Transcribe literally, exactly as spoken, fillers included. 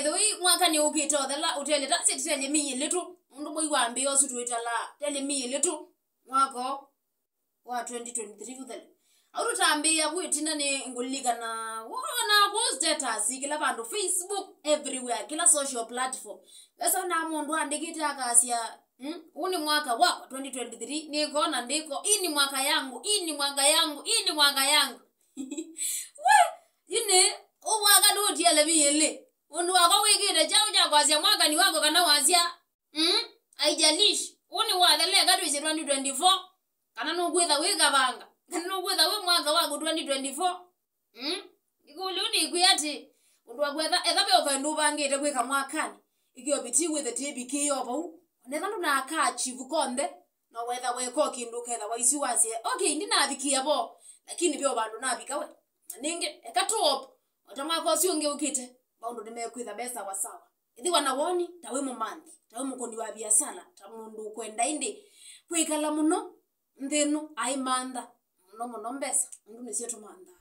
Ethĩwa mwaka nĩ ũkĩte ũthela, ũtele ta sĩ tele mĩĩ ĩlĩ tu. Ũndũ mwei wambĩĩa ũsu twĩtala, tele mĩĩ ĩlĩ tu. Mwaka wa twenty twenty-three ũthele. Au tũtambĩĩa vu ĩtina nĩ ngũlilikana, wona vu status, kĩla vandũ, Facebook, everywhere, kĩla social platform. Wesa na mũndũ andĩkĩte akasya, "Mm, ũũ nĩ mwaka wakwa twenty twenty-three, nĩkona ndĩko, hii ni mwaka yangu, hii ni mwaka yangu, hii ni mwaka yangu." We, yu nĩ, ũmwaka ndũtiele mĩĩ ĩlĩ. Ũndũ wakwa wĩkĩte kyaũ kya kwasya mwaka nĩ wakwa kana wasya, "Mm, haijalishi, ũũ nĩ wathela, eka twĩsĩ twenty twenty-four, kana nũkwĩtha wĩ kavanga, kana nũkwĩtha wĩ mwaka waku twenty twenty-four." Mm? Ĩkũlyo nĩkwĩa atĩ, ũndũ wa kwetha, etha ve ũvendũ ũvangĩte kwĩka mwakanĩ, ĩkĩoviti wĩthe tĩvikĩĩo vau, onetha ndũnaka achieve konthe, no wetha weka o kĩndũ ũketha waisi wasye, "Okay, ndinavikia vo, lakini ve o vandũ navika we." Na nĩngĩ, eka tũopo, o ta mwaka ũsu ũngĩ ũkĩte, maũndũ nĩmekwĩtha ve sawa sawa. Ĩthĩwa na woni, ta wĩ mũmanthi, ta wĩ mũkũni wa viasala, ta mũndũ ũkwenda ĩndĩ kwĩkala mũno nthĩ ĩno aimantha mũno mũno mbesa, ũndũ nĩsyo tũmanthaa.